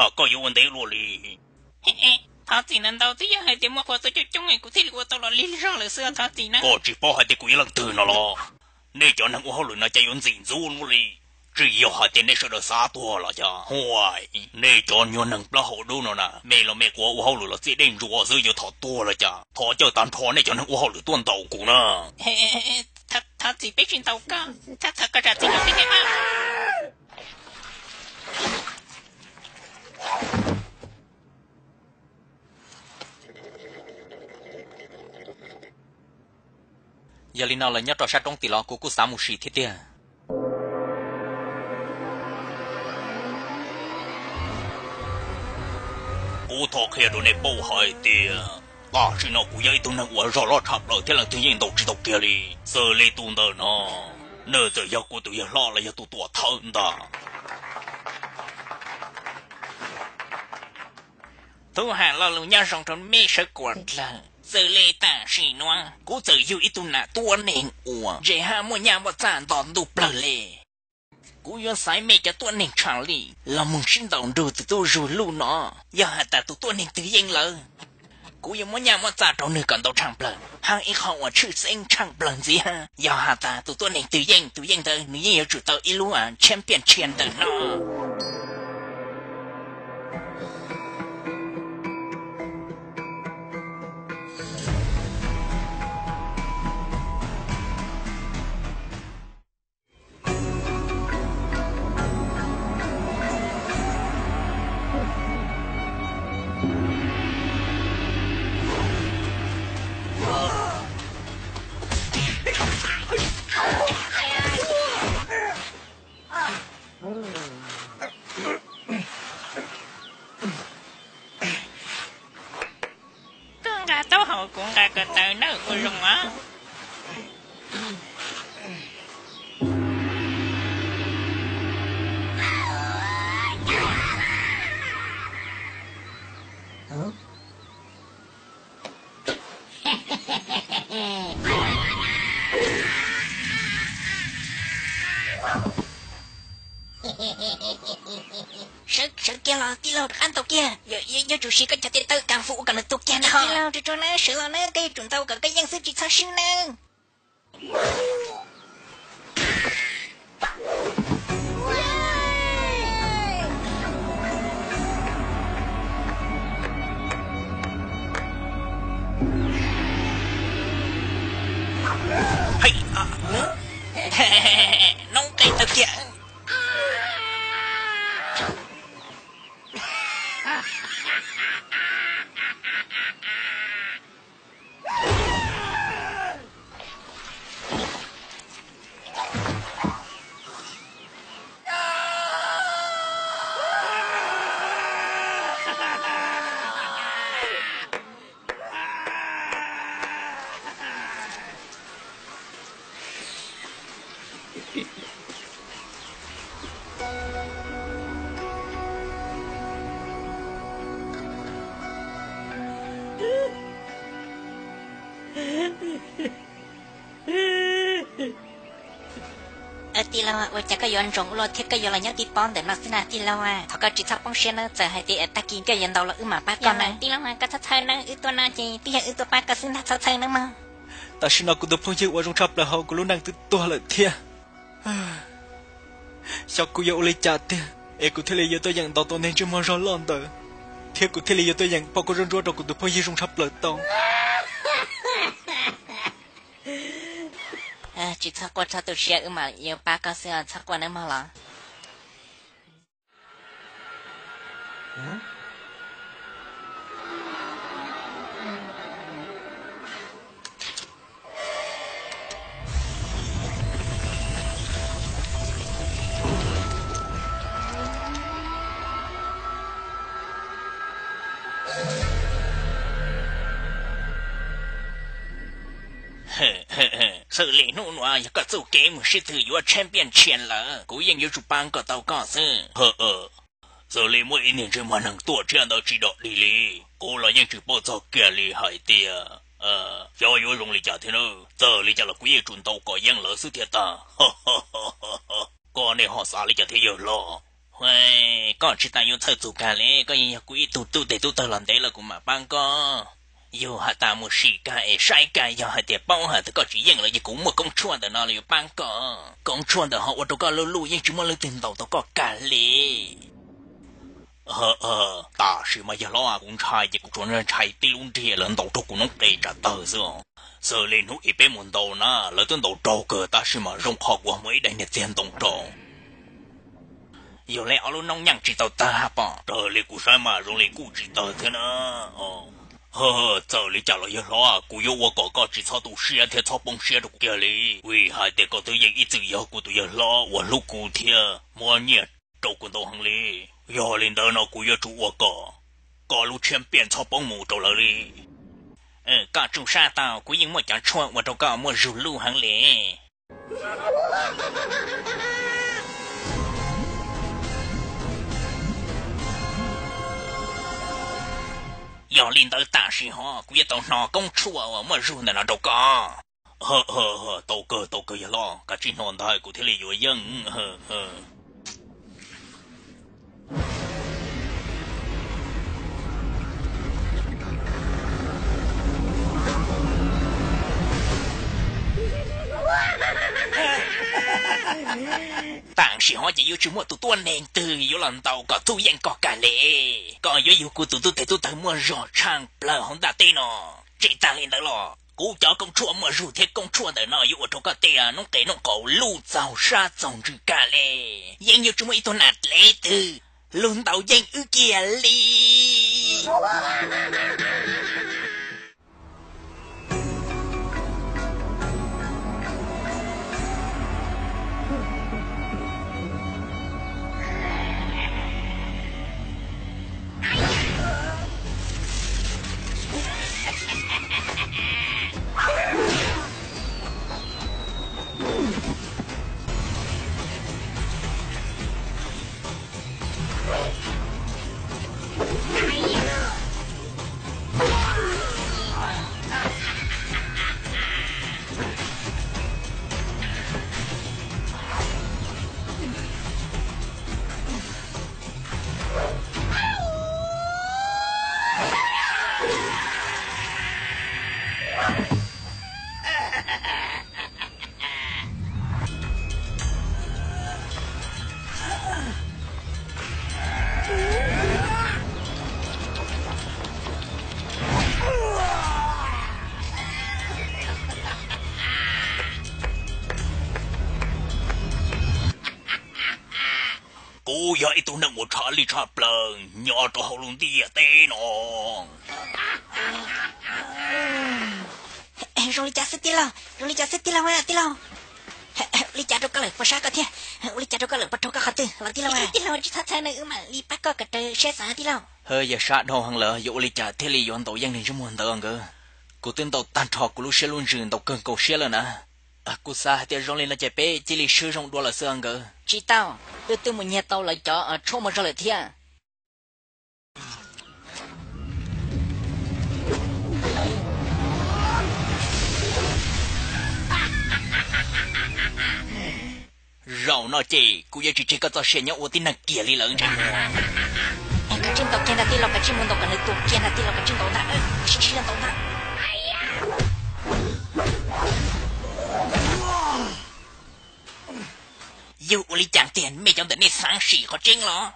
Koj yuav ua ntev luaj li. Thov txim ntau ntau, twb yog hais tias muaj qhua txua coob coob kuv thiaj li ua tau los lig zog lawm xwb, thov txim na. Koj tsis paub hais tias kuv yog leej twg no los? Nej cov neeg ua hauj lwm no cas yuav ntxim ntxub luaj li? Tsis yog hais tias nej sawv daws xav tuag los cas? Huaj, nej cov nyuag neeg plaub hau dub no na, me los me quav ua hauj lwm los txiaj dej ntsuav xwb, yuav thov tuag los cas? Thov caw tag nrho nej cov neeg ua hauj lwm tuaj ntaus kuv na. Thov txim, peb tsis ntaus koj, thov koj zam txim rau peb thiab. Yog li no lawv nyob rau sab roob tid los kuv kuj xav mus sim thiab tiag. Kuv thov qhia rau nej paub hais tias tam sim no kuv yog ib tug neeg uas zog loj tshaj plaws thiab leej twg yeej ntaus tsis tau kiag li. Xws li tus ntawm no, nws txawm yog kuv tus yawg hlob los yog tus tuam thawj ntag. Tub ham lo lus nyob zoo rau mej sawv kuas dlawg. Txawm li tam sim nuav kuv txawm yug ib tug nam tuab neeg uas ntse hab muaj nyaj muaj txaj nto ntuj plawg le. Kuv yuav xaiv mej cov tuab neeg tshaj lij los moog sib ntaus nrug txwm tub zug luj no. Yog has tas tus tuab neeg twg yeej lawm, kuv yuav muab nyaj muab txaj rau nwg kom ntau tshaj plawg hab ib qho uas tshwj xeeb tshaj plawg ntxiv hab. Yog has tas tus tuab neeg twg yeej, tus yeej ntawd nws yeej yuav tsum tau ib lub champion tshiab ntawm no. Koj nqa taub hau, kuv nqa ko taw nawb, ua zoo os. Sawv kiag los tij laug, rov qab ntaus kiag, yuav tsum siv koj cov tes taw kas fu ua kom nws tuag kiag na. Tij laug, tsuag tsuag nawb, sawv los nawb, koj yuav tsum ntaus kom koj yeej xwb, tsis txhob swb nawb. Noob qes tawg kiag. Tij laug, ua cas koj yuav ntsoov ua luaj thiab koj yuav los nyob tib pob ntawm no xwb na tij laug? Thov koj tsis txhob poob siab nawb, txawm hais tias tag kis koj yuav ntaus los wb mam pab koj na. Tij laug, koj txhob txhawj nawb, wb tuaj no ces twb yog wb tuaj pab koj xwb ntag, txhob txhawj nawb mog. Tam sim no kuv tus phooj ywg uas zoo tshaj plaws hauv kuv lub neej twb tuag lawm thiab. Xyov kuv yuav ua li cas tiag es kuv thiaj li yuav tuaj yeem ntaus tau neeg ntsej muag zog loj ntawd, thiab kuv thiaj li yuav tuaj yeem poj koob zuab ntsuab rau kuv tus phooj ywg zoo tshaj plaws tau. Tsis txhob quaj txhob tu siab, wb mam yuav pab koj xwb, txhob quaj nawb mog los. Xws li hnub nuav yog koj txuj kev mus sib tw yuav champion tshiab lawm, kuv yeej yuav tsum pab koj tau koj xwb. Xws li muaj ib niag ntsej muag neeg tuaj tshiab ntawd tsis dom dig li, kuv los yeej tsis paub txog kiag li hais tias xyov yuav zoo li cas thiab na. Txawm li cas los kuv yeej tsum ntaus kom yeej lawv xwb thiaj tag. Koj nej ho xav li cas thiab yawg hlob? Koj tsis tas yuav txhawj txug kag li, koj yeej yog kuv ib tug tub tes tub taw los ntev lawm kuv mam pab koj. Yug has tas mus sim kag es saib kag, yog hais tias paub hais tias koj tsis yeej lawm ces kuv muaj koob tshuaj ntawm no los yuav pab koj. Koob tshuaj ntawm ho ua rau koj lub luj yeej tsis muaj leej twg ntaus tau koj kag li. Tam sim mas yawg hlob, kuv ntshai ces kuv tsuas ntshai tib lub nrig lawv ntaus raug kuv noob qes tsam tawg xwb os. Xws li hnub ib peb mus ntaus na, lawv twb ntaus raug kawg tab sis mas zoo qhov kuv muaj ib daim niag txiag ntoo rau. Yog li ob lub noob nyeej tsis tau tawg hab pom? Raws li kuv saib mas zoo li kuj tsis tawg thiab na. Txawm li cas los yawg hlob, kuv yuav ua kom koj tsis txhob tu siab thiab txhob poob siab rau kuv kiag li, vim hais tias koj twb yeej ib txwm yog kuv tus yawg hlob uas hlub kuv thiab muab nyiaj rau kuv ntau heev li. Yog li ntawd no kuv yuav tsum ua kom koj lub tshiab piaj txhob poob mus rau lawv li. Koj tsum sab tau, kuv yeej muaj cov tshuaj ua rau koj muaj zug luj heev li. Yog li ntawd tam sim ho kuv yuav tau hno koob tshuaj uas muaj zug ntawm no rau koj. Tau kawg, tau kawg yawg hlob, kav tsij hno ntag kuv thiaj li yuav yeej. Tam sim ho ces yuav tsis muaj tus tuab neeg twg yuav los ntaus kom txuj yeej koj kag li. Koj yuav yug kuv tus tub tes tub taw muaj zog tshaj plaws hauv ntiaj teb no. Tsis tas li ntawd los kuv cov koob tshuaj muaj zug thiab koob tshuaj ntawm no yuav ua rau koj tej noob qes noob qaus luj txaug sab txaug ntsws kag li. Yeej yuav tsis muaj ib tug nam dlev twg lug ntaus yeej wb kiag li. Kuv yog ib tug neeg uas tshaj lij tshaj plaws nyob rau hauv lub ntiaj teb no. Zoo li cas xwb tij laug? Zoo li cas xwb tij laug? Tij laug, ua li cas rau koj lawm puas sab koj thiab? Ua li cas rau koj lawm puas raug koj qhov twg los tij laug? Tij laug tsis txhob txhawj, wb mam li pab koj kom raws siab xav tij laug. Yog sab dhau heev lawm yuav ua li cas thiaj li yuav ntaus yeej niag ntsej muag ntawd nkawd? Kuv twb ntaus tag nrho kuv lub siab lub ntsws ntaus kawg nkaus siab lawm na. Kuv xav hais tias zoo li no ces peb cia li swb zoo dua lawm xwb nkawd. Tsis tau, wb twb mus nyiag tau lawv cov tshuaj muaj zog lawm thiab. Zaum no ces kuv yuav tsis tseg koj txoj sia nyob ua tib neeg kiag li lawm ntsej muag. Kav tsij ntaus kiag ntag tij laug, kav tsij mus ntaus kom nws tuag kiag ntag tij laug, kav tsij ntaus ntag, sib ntsib ntaus ntag. Yog ua li cas tiag, mej cov ntawm nej xav sim qhov tseeb los?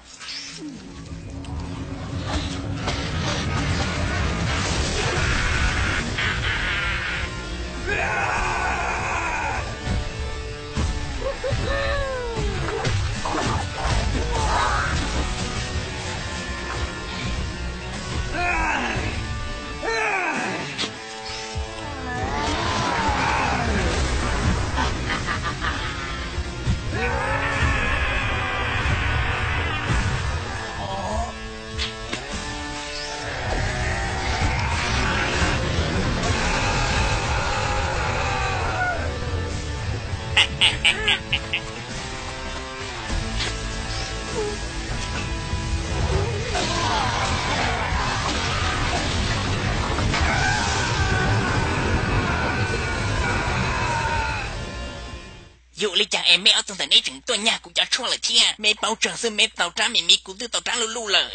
Ua li cas es meb ob tug ntawm neb tseem tuaj nyag kuv cov tshuaj lawm thiab? Meb paub tseeb xwb, meb tau rab me me, kuv twb tau rab luj luj lawm.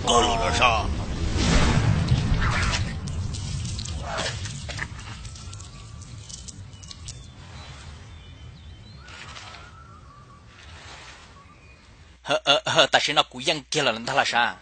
Koj los no sab. Tam sim no kuv yeej kiag los ntag los sab.